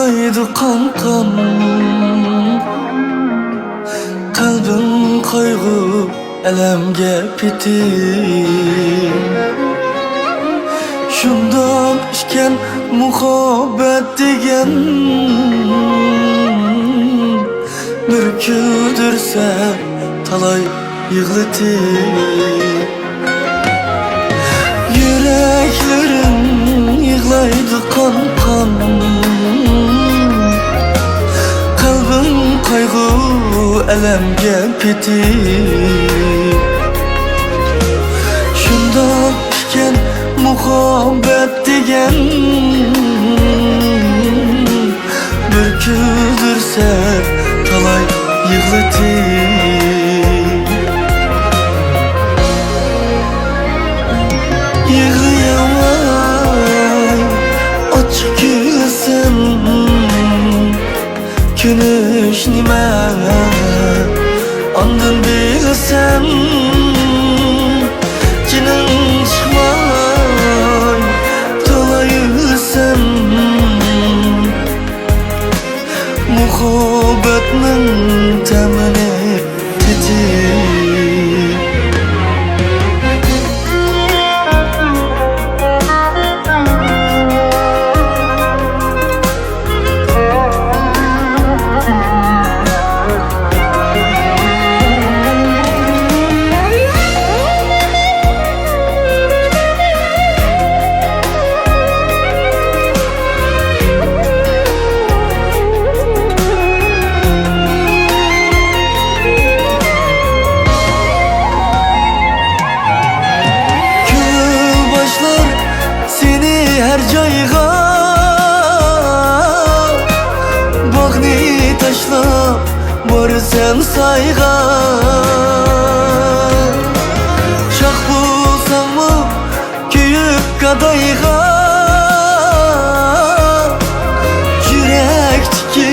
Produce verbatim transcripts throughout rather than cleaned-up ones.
يىغلايدۇ قان-قان، قەلبىم قايغۇ ئەلەمگە پېتىپ. شۇنداق ئىكەن مۇھەببەت دېگەن، بىر كۈلدۈرسە تالاي يىغلىتىپ. يۈرەكلىرىم يىغلايدۇ قان-قان، قەلبىم قايغۇ ئەلەمگە پېتىپ. شۇنداق ئىكەن مۇھەببەت دېگەن، بىر كۈلدۈرسە تالاي يىغلىتىپ. يىغلىيالماي ئاچچىق كۈلسەم، كۈلۈش نېمە ئاندىن بىلسەم، جېنىڭ چىقماي تالاي ئۆلسەم، مۇھەببەتنىڭ تەمىنى تېتىپ. كۈل باشلار سېنى ھەر جايغا، باغنى تاشلاپ بارىسەن سايغا. شاخ بولساڭمۇ كۆيۈپ گادايغا، يۈرەكتىكى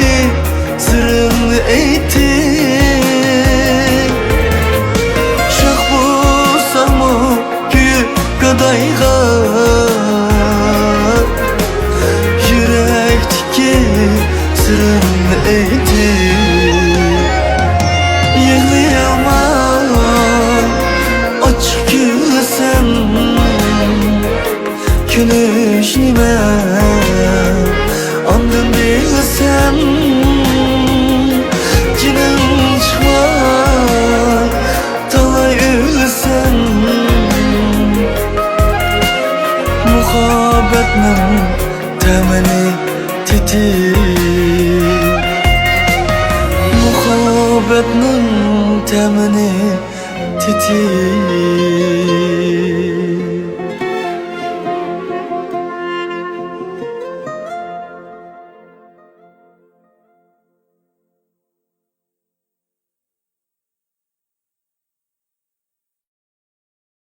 سىرىڭنى ئېيتىپ. شاخ بولساڭمۇ كۆيۈپ گادايغا، يۈرەكتىكى سىرىڭنى ئېيتىپ. يىغلىيالماي ئاچچىق كۈلسەم، كۈلۈش نېمە ئاندىن بىلسەم، جېنىڭ چىقماي تالاي ئۆلسەم، مۇھەببەتنىڭ تەمىنى تېتىپ، مۇھەببەتنىڭ تەمىنى تېتىپ.